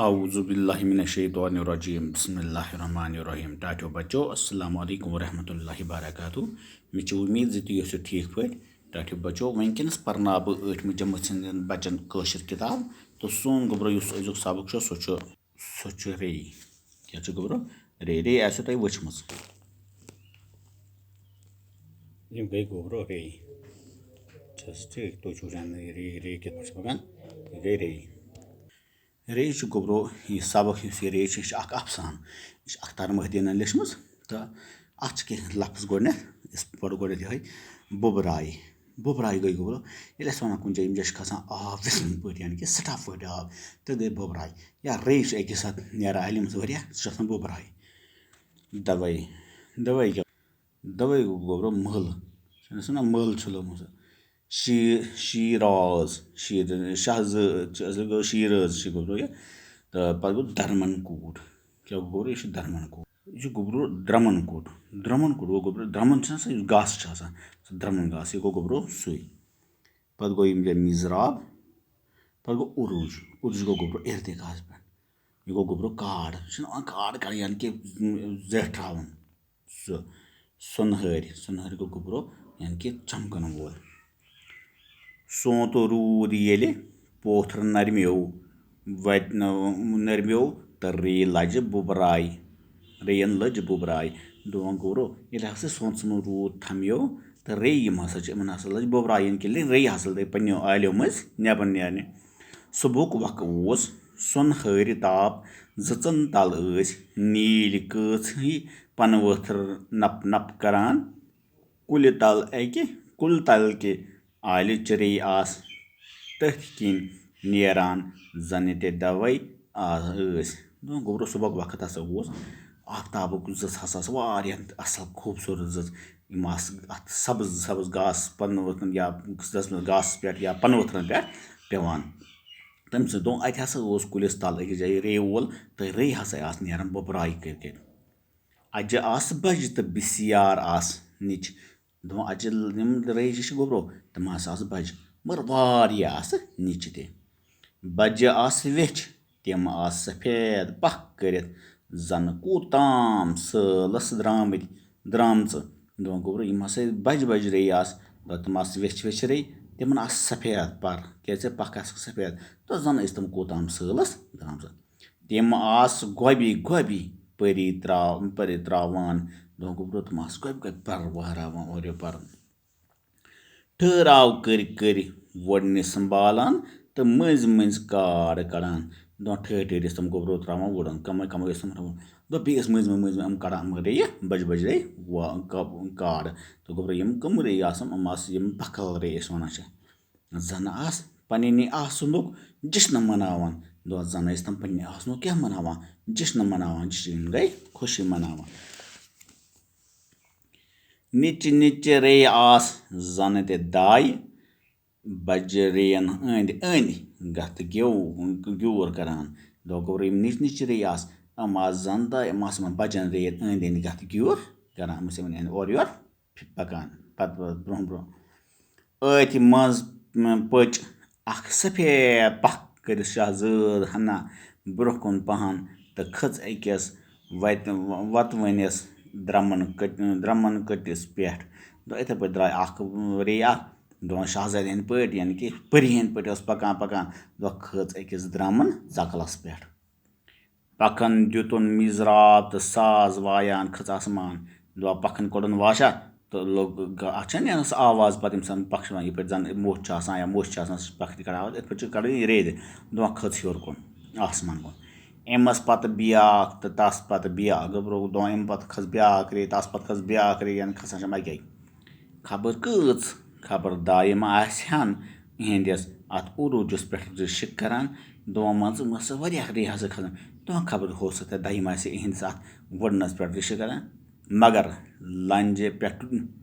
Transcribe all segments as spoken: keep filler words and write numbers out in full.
اعوذ باللہ من الشیطان الرجیم، بسم اللہ الرحمن الرحیم۔ ٹاٹھیو بچو، السلام علیکم ورحمۃ اللہ وبرکاتہ۔ مےٚ چھِ اُمید زِ تُہۍ ٲسِو ٹھیٖک پٲٹھۍ۔ ٹاٹھیو بچو، وٕنکیٚنَس پرناو بہٕ ٲٹھمہِ جمٲژ ہٕنٛدٮ۪ن بچن کٲشِر کِتاب، تہٕ سون گوٚبرو یُس أزیُک سبق چھُ، سُہ چھُ، سُہ چھُ ریٚیہِ۔ کیٛاہ چھُ گوٚبرو؟ ریٚیہِ۔ ریٚیہِ آسیو تۄہہِ وٕچھمٕژ۔ یِم گٔے گوٚبرو ریٚیہِ۔ چھَس ٹھیٖک؟ تُہۍ چھِو وٕچھان ریٚیہِ، ریٚیہِ کِتھ پٲٹھۍ چھِ پَکان؟ یہِ گٔے ریٚیہِ۔ ریٚیہِ چھُ گوٚبرو، یہِ سبق یُس یہِ ریٚیہِ چھِ، یہِ چھِ اکھ افسانہٕ۔ یہِ چھِ اختر محی الدیٖنَن لیٚچھمٕژ، تہٕ اَتھ چھِ کینٛہہ لفظ گۄڈٕنٮ۪تھ، أسۍ پَرو گۄڈٕنٮ۪تھ یِہوٚے، بُبراے۔ بُبراے گٔے گوٚبرو، ییٚلہِ أسۍ وَنان کُنہِ جایہِ، ییٚمہِ جایہِ چھِ کھسان آب وِسنۍ پٲٹھۍ، یعنی کہِ سٮ۪ٹھاہ پھٔٹۍ آب، تہٕ گٔے بُبراے۔ یا ریٚیہِ چھِ اَکی ساتہٕ نیران اَلہِ منٛز واریاہ، سُہ چھُ آسان بُبراے۔ دَوَے، دَوَے کیٛاہ؟ دَوَے گوٚو گوٚبرو مٲلہٕ۔ چھُنہ سُہ نہ مٲلہٕ چھُ لوٚگمُت سُہ۔ شی-، شیٖراز، شیٖر-، شاہ زٲ-، چھِ اَصلی گوٚو شیٖرٲز چھِ گوٚبرو یہِ۔ تہٕ پَتہٕ گوٚو درمن کوٗٹ۔ کیٛاہ گوٚو گوٚبرو؟ یہِ چھُ درمن کوٗٹ۔ یہِ چھُ گوٚبرو درمن کوٗٹ۔ درمن کوٗٹ گوٚو گوٚبرو، درمن چھُنہ سُہ یُس گاسہٕ چھُ آسان، سُہ درمن گاسہٕ، یہِ گوٚو گوٚبرو سُے۔ پَتہٕ گوٚو یِم گٔے میٖزراب، پَتہٕ گوٚو عروٗج۔ عروٗج گوٚو گوٚبرو ارتقاہَس پٮ۪ٹھ۔ یہِ گوٚو گوٚبرو کاڈ۔ یہِ چھُنہ یِوان کاڈ کَڑان، یعنی کہِ زیٹھراوُن۔ سُہ سۄنہٕ ہٲرۍ، سۄنہٕ ہٲرۍ گوٚو گوٚبرو، یعنی کہِ چمکن وول۔ سونتہٕ روٗد ییٚلہِ پوتھر نرمیو، وتہِ نرمیو تہٕ ریٚیہِ لجہِ بُبراے، ریٚیَن لٔج بُبراے۔ دوٚپُن گوٚبرو، ییٚلہِ ہسا سونتہٕ سُنٛد روٗد تھمیو تہٕ ریٚیہِ یِم ہسا چھِ، یِمن ہسا لٔج بُبراے، یعنی کہِ ریٚیہِ ہسا لٔج پننیو آلیو مٔنٛزۍ نٮ۪بر نیرنہِ۔ صُبحُک وقت اوس، سۄنہٕ ہٲرِ تاپھ زٕژن تل ٲسۍ نیٖلۍ کٲژ ہی پنہٕ ؤتھٕر نپ نپ کران۔ کُلہِ تل اکہِ، کُلہِ تل کہِ آلہِ چرے آس تٔتھۍ کِنۍ نیران، زنہٕ تہِ دوے آ-، ٲسۍ۔ دوٚپُن گوٚبرو، صُبحُک وقت ہسا اوس، آفتابُک زٕژ ہسا ٲس واریاہ اصل خوٗبصوٗرت زٕژ۔ یِم آسہٕ اَتھ سبٕز سبٕز گاسہٕ پَنہٕ ؤتھرَن یا دَسمَس گاسَس پٮ۪ٹھ یا پَنہٕ ؤتھرَن پٮ۪ٹھ پٮ۪وان۔ تٔمۍ سٕنٛز دوٚپ، اَتہِ ہسا اوس کُلِس تَل أکِس جایہِ ریٚیہِ وول، تہٕ ریٚیہِ ہسا آسہٕ نیران بُبراے کٔرۍ کٔرۍ۔ اَجہِ آسہٕ بَجہِ تہٕ بِسیار آسہٕ نِچہِ۔ دوٚپُن، اَجہِ یِم ریٚیہِ چھِ گوٚبرو، تِم ہسا آسہٕ بَجہِ، مگر واریاہ آسہٕ نِچہِ تہِ۔ بَجہِ آسہٕ ویٚچھِ، تِم آسہٕ سفید پکھ کٔرِتھ، زن کوٗتام سٲلس درٛامٕتۍ، درٛامژٕ۔ دوٚپُن، گوٚبرو، یِم ہسا بجہِ بجہِ ریٚیہِ آسہٕ، دوٚپُن، تِم آسہٕ ویٚچھِ ویٚچھِ ریٚیہِ، تِمن آسہٕ سفید پر، کیازِ پکھ آسکھ سفید، تہٕ زن ٲسۍ تِم کوٗتام سٲلس درٛامژٕ۔ تِم آسہٕ گۄبی گۄبی پٔری ترا-، پٔری تراوان۔ دوٚپُن، گوٚبرو، تِم آسہٕ گۄبہِ گۄبہِ پر وہراوان اورٕ یورٕ پر۔ ٹھہراو کٔرۍ کٔرۍ وۄڈنہِ سنبھالان تہٕ مٔنٛزۍ مٔنٛزۍ کاڈ کڑان۔ دپان ٹھہرۍ ٹھہرۍ ٲسۍ تِم گوٚبرو تراوان وُڑان، کمے کمے ٲسۍ تِم تراوان۔ دوٚپ بیٚیہِ ٲسۍ مٔنٛزۍ مٔنٛزۍ مٔنٛزۍ مٔنٛزۍ یِم کڑان یِم ریٚیہِ بجہِ بجہِ ریٚیہِ وا-، کا-، کاڈ۔ تہٕ گوٚبرو یِم کٕم ریٚیہِ آسان، یِم آسہٕ یِم پکھل ریٚیہِ أسۍ وَنان چھِ۔ زَنہٕ آسہٕ پننہِ آسنُک جشنہٕ مناوان۔ دپان زَنہٕ ٲسۍ تِم پننہِ آسنُک کیٛاہ مناوان؟ جشنہٕ مناوان، جشن گٔے خوشی مناوان۔ نِچہِ نِچہِ ریٚیہِ آس زَنہٕ تہِ دایہِ، بجہِ ریٚین أنٛدۍ أنٛدۍ گتھ گیو-، گیوٗر کران۔ دوٚپُکھ، یِم نِچہِ نِچہِ ریٚیہِ آس، یِم آس زَنہٕ تہٕ یِم آس یِمن بجن ریٚین أنٛدۍ أنٛدۍ گتھ گیوٗر کران، یِم ٲسۍ یِمن أنٛدۍ اورٕ یورٕ پکان۔ پتہٕ برونٛہہ برونٛہہ أتھۍ منٛز پٔچ اکھ سفید پکھ کٔرِتھ شاہزٲژ ہنا برونٛہہ کُن پہن تہٕ کھٔژ أکِس وتہِ-، وتوٕنِس درمن کٔٹ-، درمن کٔٹِس پٮ۪ٹھ۔ دوٚپ، یِتھے پٲٹھۍ درٛاے اکھ ریٚیہِ اکھ، دوٚپُن، شاہزادِ ہٕنٛدۍ پٲٹھۍ، یعنی کہِ پٔری ہٕنٛدۍ پٲٹھۍ ٲس پکان پکان، دوٚپُن، کھٔژ أکِس درمن ژکلس پٮ۪ٹھ۔ پکھن دیُتُن میٖزراب تہٕ ساز وایان کھٔژ آسمان۔ دپان پکھن کوٚڑُن واشا تہٕ لوٚگ گ-، اتھ چھےٚ نیران سۄ آواز پتہٕ ییٚمہِ ساتہٕ پکھ چھُ وَنان، یِتھ پٲٹھۍ زن موٚچھ چھُ آسان یا موٚچھ چھِ آسان، سُہ چھُ پکھِ تہِ کڑان آواز، یِتھ پٲٹھۍ چھُ کڑان یہِ ریٚیہِ تہِ۔ دپان کھٔژ ہیوٚر کُن آسمان کُن۔ أمِس پتہٕ بیاکھ تہٕ تس پتہٕ بیاکھ، گوٚبرو دپان، أمۍ پتہٕ کھٔژ بیاکھ ریٚیہِ، تس پتہٕ کھٔژ بیاکھ ریٚیہِ، یعنی کھسان چھِ یِم اکے۔ خبر کۭژ، خبر دایہِ ما آسہِ ہن یِہنٛدِس اتھ عروٗجس پٮ۪ٹھ رِشک کران۔ دپان، مان ژٕ، مےٚ ٲس واریاہ ریٚیہِ ہسا کھسان۔ دپان، خبر ہو سکتا ہے دایہِ ما آسہِ یِہنٛدِس اتھ وُڈنس پٮ۪ٹھ رِشک کران۔ مگر لنجہِ پٮ۪ٹھ،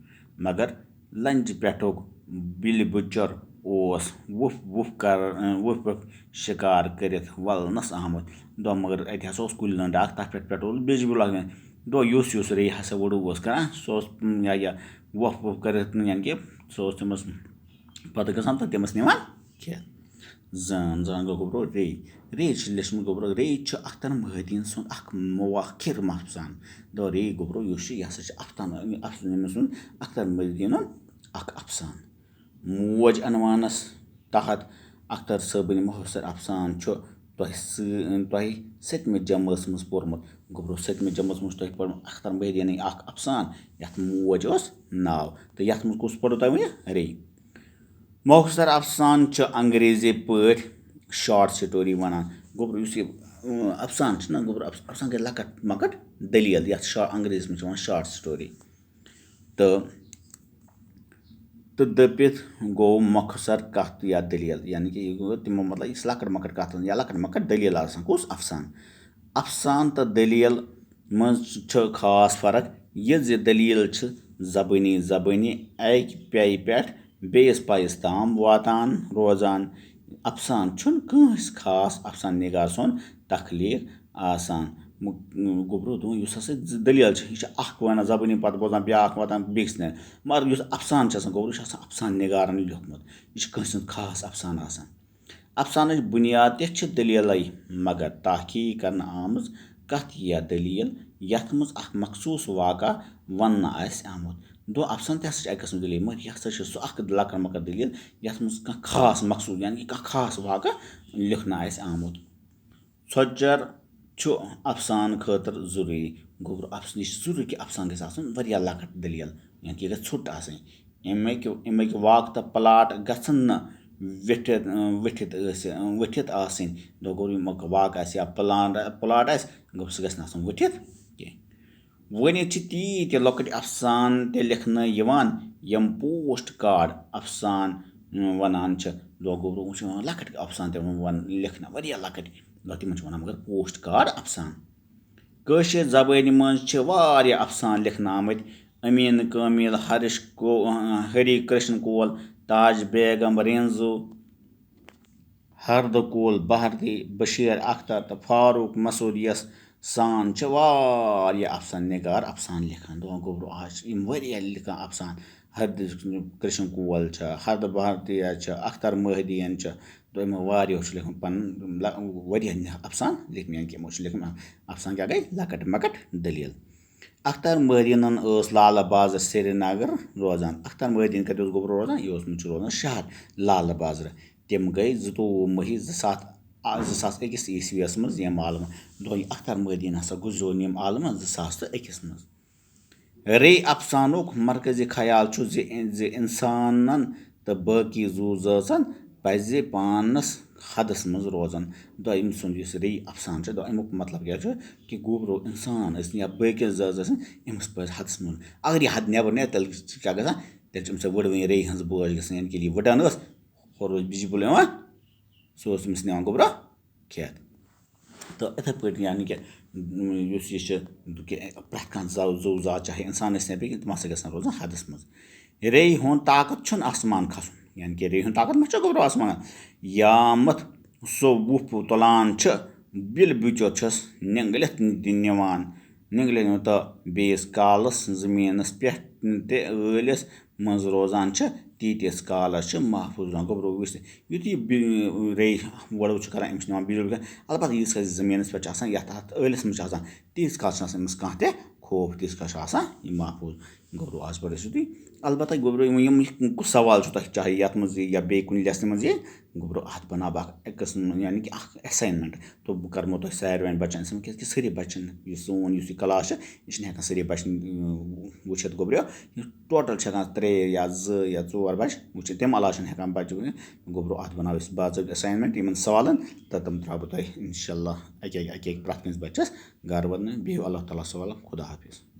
مگر لنجہِ پٮ۪ٹھُک بِلہِ بُچر اوس وُف وُف کر-، وُف وُف شِکار کٔرِتھ ولنس آمُت۔ دپان، مگر اتہِ ہسا اوس کُلۍ لٔنٛڈ اکھ، تتھ پٮ۪ٹھ پٮ۪ٹھ اوس بیجبیول اکھ۔ دپان، یُس یُس ریٚیہِ ہسا وُڈو اوس کران، سُہ اوس، یا، یا وۄپھ وۄپھ کٔرِتھ، یعنی کہِ سُہ اوس تٔمِس پَتہٕ گژھان تہٕ تٔمِس نِوان کھٮ۪تھ۔ زٲن، زٲن گوٚو گوٚبرو رے۔ رے چھِ لیٚچھمٕژ گوٚبرو، رے چھُ اختر محی الدین سُنٛد اکھ مُفکِر افسانہٕ۔ دوٚپ رے گوٚبرو یُس چھُ، یہِ ہسا چھُ افسانہٕ، افسانہٕ أمۍ سُنٛد اختر محی الدینُن اکھ افسانہٕ۔ موج عنوانس تحت اختر صٲبٕنۍ مختصر افسانہٕ چھُ تۄہہِ سۭ-، تۄہہِ سٔتمہِ جمٲژ منٛز پوٚرمُت۔ گوٚبرو، سٔتمہِ جمٲژ منٛز چھُ تۄہہِ پوٚرمُت اختر محی الدینٕنۍ اکھ افسانہٕ، یتھ موج ٲس ناو۔ تہٕ یتھ منٛز کُس پوٚرُو تۄہہِ وُنہِ؟ رے۔ مختصر افسانہٕ چھُ انگریزی پٲٹھۍ short story ونان۔ گوٚبرو، یُس یہِ، اۭں، افسانہٕ چھُ نہ، گوٚبرو، اف-، افسانہٕ گٔے لۄکٕٹ مۄکٕٹ دٔلیٖل، یتھ شا-، انگریزی منٛز چھِ ونان short story۔ تہٕ، تہٕ دٔپِتھ گوٚو مۄخصر کتھ یا دٔلیٖل، یعنی کہِ یہِ گوٚو تِمو، مطلب، یُس لۄکٕٹ مۄکٕٹ کتھ یا لۄکٕٹ مۄکٕٹ دٔلیٖل آسان، کُس افسانہٕ؟ افسانہٕ تہٕ دٔلیٖل منٛز چھِ خاص فرق یہِ زِ دٔلیٖل چھِ زبٲنی زبٲنی اَکہِ پیہِ پٮ۪ٹھ بیٚیِس پیَس تام واتان روزان۔ افسانہٕ چھُنہٕ کٲنٛسہِ خاص افسانہٕ نِگار سُنٛد تخلیٖق آسان۔ م-، گوٚبرو دوٚپُن، یُس ہسا زِ دٔلیٖل چھِ، یہِ چھِ اکھ وَنان زبٲنی، پتہٕ بوزان بیٛاکھ واتان بیٚکِس نِش۔ مگر یُس افسانہٕ چھُ آسان، گوٚبرو، یہِ چھُ آسان افسانہٕ نِگارن لیوٗکھمُت۔ یہِ چھُ کٲنٛسہِ ہُنٛد خاص افسانہٕ آسان۔ افسانٕچ بُنیاد تہِ چھِ دٔلیٖلَے، مگر تحقیٖق کرنہٕ آمٕژ کتھ یا دٔلیٖل، یتھ منٛز اکھ مخصوٗص واقعہ وننہٕ آسہِ آمُت۔ دوٚپُن، افسانہٕ تہِ ہسا چھِ اَکہِ قٕسمٕچ دٔلیٖل، مگر یہِ ہسا چھِ سُہ اکھ لۄکٕٹ مۄکٕٹ دٔلیٖل، یتھ منٛز کانٛہہ خاص مقصوٗد، یعنی کہِ کانٛہہ خاص واقعہٕ لیکھنہٕ آسہِ آمُت۔ ژھۄچر چھُ افسانہٕ خٲطرٕ ضروٗری۔ گوٚبرو، افسانہٕ، یہِ چھُ ضروٗری کہِ افسانہٕ گژھِ آسُن واریاہ لۄکٕٹ دٔلیٖل، یعنی کہِ یہِ گژھِ ژھوٚٹ آسٕنۍ۔ اَمِکۍ، اَمِکۍ واقعہٕ تہٕ plot گژھن نہٕ ویٹھِتھ، ویٹھِتھ ٲسۍ، ویٹھِتھ آسٕنۍ۔ دوٚپُن، گوٚبرو، ییٚمیُک واقعہٕ آسہِ یا plot، plot آسہِ، گوٚبرو، سُہ گژھِ نہٕ آسُن ویٹھِتھ کینٛہہ۔ وۄنۍ چھِ تیٖتۍ لۄکٕٹۍ افسانہٕ تہِ لیکھنہٕ یِوان، یِم post card افسانہٕ، اۭں، ونان چھِ۔ دوٚپُن، گوٚبرو، وۄنۍ چھِ یِوان لۄکٕٹۍ افسانہٕ تہِ وۄنۍ ون-، لیکھنہٕ، واریاہ لۄکٕٹۍ، مگر تِمن چھِ ونان مگر post card افسانہٕ۔ کٲشِر زبٲنۍ منٛز چھِ واریاہ افسانہٕ لیکھنہٕ آمٕتۍ۔ امیٖن کٲمِل، ہرِش کو-، ہری کرشن کول، تاج بیگم، رینزو، ہردٕ کول بھارتی، بشیر اختر تہٕ فاروق مسعودیس سان چھِ واریاہ افسانہٕ نگار افسانہٕ لیکھان۔ دوٚپُن، گوٚبرو، آز چھِ یِم واریاہ لیکھان افسانہٕ۔ ہردٕ کرشن کول چھِ، ہردٕ بھارتی چھِ، اختر محی الدین چھِ، تہٕ یِمو واریاہو چھُ لیوٗکھمُت پنُن لۄ-، واریاہ افسانہٕ لیکھمٕتۍ، یعنی کہِ یِمو چھُ لیوٗکھمُت افسانہٕ کیٛاہ گٔے؟ لۄکٕٹ مۄکٕٹ دٔلیٖل۔ اختر محی الدینن ٲس لالہٕ بازرٕ سرینگر روزان۔ اختر محی الدین کتہِ اوس گوٚبرو روزان؟ یہِ اوسمُت چھُ روزان شہر لالہٕ بازرٕ۔ تِم گٔے زٕتووُہ مٔہی زٕ ساس، آ، زٕ ساس أکِس عیسویَس منٛز یِم عالمہٕ۔ دوٚپُن، اختر محی الدین ہسا گُزریو یِم عالمہٕ زٕ ساس تہٕ أکِس منٛز۔ رے افسانُک مرکزی خیال چھُ زِ، زِ انسانن تہٕ باقی زُو زٲژن پزِ پانس حدس منٛز روزُن۔ دوٚپُن، أمۍ سُنٛد یُس رے افسانہٕ چھُ، دوٚپُن، اَمیُک مطلب کیٛاہ چھُ؟ کہِ گوٚبرو، انسان ٲسِن یا باقی زٲژ ٲسِن، أمِس پزِ حدس منٛز۔ اگر یہِ حد نٮ۪بر نیرِ، تیٚلہِ چھُ کیٛاہ گژھان؟ تیٚلہِ چھِ أمِس سۭتۍ وٕڑوٕنۍ رے ہٕنٛز بٲج گژھان، یعنی کہِ یہِ وٕڑان ٲس، ہورٕ اوس بجلی بُل یِوان، سُہ اوس أمِس نِوان گوٚبرا کھٮ۪تھ۔ تہٕ یِتھَے پٲٹھۍ، یعنی کہِ، م، یُس یہِ چھُ، کہِ پرٛٮ۪تھ کانٛہہ زو-، زُو زات، چاہے اِنسان ٲسِن یا بیٚیہِ کینٛہہ، تِم ہسا گژھن روزُن حدس منٛز۔ رے ہُنٛد طاقت چھُنہٕ آسمان کھسُن، یعنی کہِ رے ہُنٛد طاقت ما چھُ گوٚبرو آسمان؟ یامتھ سُہ وُپھ تُلان چھُ، بِل بِچو چھُس نِنگلِتھ تہِ نِوان، نِنگلِتھ نِوان تہٕ بیٚیِس کالس زٔمیٖنس پٮ۪ٹھ تہِ ٲلِس منٛز روزان چھِ، تیٖتِس کالس چھِ محفوٗظ روزان۔ گوٚبرو وٕچھ، یُتھ یہِ بِ-، رے وۄڑو چھُ کران، أمِس چھِ نِوان بِجلی کران۔ البتہ ییٖتِس کالس زٔمیٖنس پٮ۪ٹھ چھِ آسان، یتھ، اتھ ٲلِس منٛز چھِ آسان، تیٖتِس کالس چھُنہٕ آسان أمِس کانٛہہ تہِ خوف، تیٖتِس کالس چھُ آسان یہِ محفوٗظ۔ گوٚبرو، آز پٮ۪ٹھ ٲسِو تُہۍ، البتہ گوٚبرو، یِم، یِم، یہِ کُس سوال چھُ تۄہہِ، چاہے یتھ منٛز یہِ یا بیٚیہِ کُنہِ lesson منٛز یہِ، گوٚبرو، اتھ بناو بہٕ اکھ قٕسم، یعنی کہِ اکھ assignment۔ تو بہٕ کرمو تۄہہِ ساروٮ۪ن بچن سۭتۍ، کیازِ کہِ سٲری بچن، یُس سون، یُس یہِ class چھُ، یہِ چھِنہٕ ہٮ۪کان سٲری بچن، اۭں، وٕچھِتھ۔ گوٚبرو، یہِ total چھِ ہٮ۪کان ترٛےٚ یا زٕ یا ژور بچہِ وٕچھِتھ، تَمہِ علاوٕ چھِنہٕ ہٮ۪کان بچہِ وٕچھِتھ۔ گوٚبرو، اتھ بناو أسۍ باضٲبطہٕ assignment یِمن سوالن، تہٕ تِم ترٛاوٕ بہٕ تۄہہِ انشاءاللہ اکہِ اکہِ، اکہِ اکہِ پرٛٮ۪تھ کٲنٛسہِ بچس گرٕ واتنٲوِتھ۔ بِہِو اللہ تعالیٰ ہس حوالہٕ۔ خدا حافظ۔